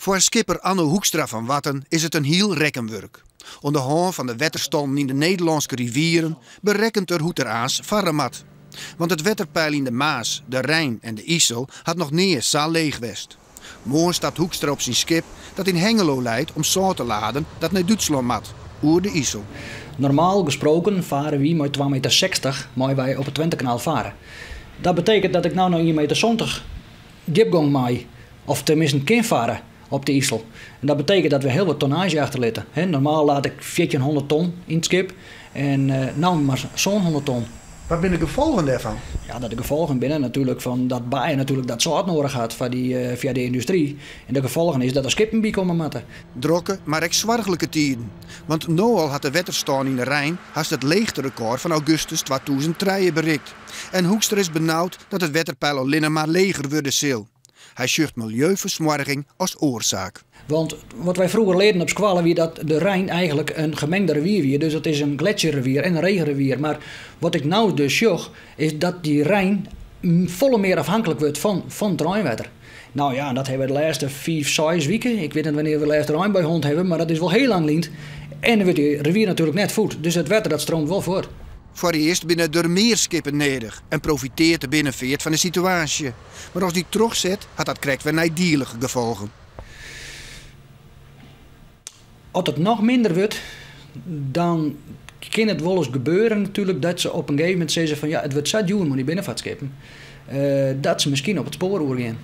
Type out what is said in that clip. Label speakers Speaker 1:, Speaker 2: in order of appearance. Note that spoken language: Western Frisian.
Speaker 1: Foar skipper Anno Hoekstra fan Warten is it in hiel rekkenwurk. Oan de hân fan de wetterstannen yn de Nederlânske rivieren berekkent er hoe't er aanst farre moat. Want it wetterpeil yn de Maas, de Rijn en de Isel hat noch nea sa leech west. Moarn stapt Hoekstra op syn skip dat yn Hengelo leit om sâlt te laden dat nei Dútslân moat, oer de Isel.
Speaker 2: Normaal gesproken fare wy mei twa meter 60 mei wy op it Twentekanaal fare. Dat betekent dat ik no nei ien meter 70 djipgong mei, of teminsten kin farre op de Isel. En dat betekent dat we hiel wat tonnaazje achterlitte. Normaal laat ik 1400 ton yn it skip en no mar 700 ton.
Speaker 1: Wat binne de gefolgen dêrfan?
Speaker 2: Ja, dat de gefolgen binne natuerlik fan dat Baaium natuerlik dat sâlt noadich hat foar dy, foar de yndustry. En de gefolgen is dat der skippen by komme moatte.
Speaker 1: Drokke, mar ek soarchlike tiden. Want no al hat de wetterstân yn de Rijn hast it leechterekôr fan augustus 2003 berikt. En Hoekstra is benaud dat it wetterpeil allinne mar leger wurde sil. Hy sjocht miljeufersmoarging as oarsaak.
Speaker 2: Want wat wy froeger learden op skoalle wie dat de Rijn eigenlik in gemengde rivier wie. Dus dat is in gletsjerrivier en in regenrivier. Mar wat ik no dus sjoch is dat dy Rijn folle mear afhanklik wurdt fan it reinwetter. Nou ja, dat hawwe wy de lêste 5, 6 wiken. Ik wit net wannear we de lêste reinbui hân hawwe, mar dat is wol hiel lang lyn. En dan wurdt dy rivier natuerlik net foed. Dus it wetter dat streamt wol fuort.
Speaker 1: Foarearst binne der mear skippen nedich en profitearret de binnenfeart fan de situaasje. Mar as dy trochset, hat dat krekt wer neidielige gefolgen.
Speaker 2: As it noch minder wurdt, dan kin it wolris gebeuren natuerlik dat se op in gegeven momint sizze fan ja, it wurdt sa djoer mei dy binnenfeartskippen, dat se miskien op it spoar oergean.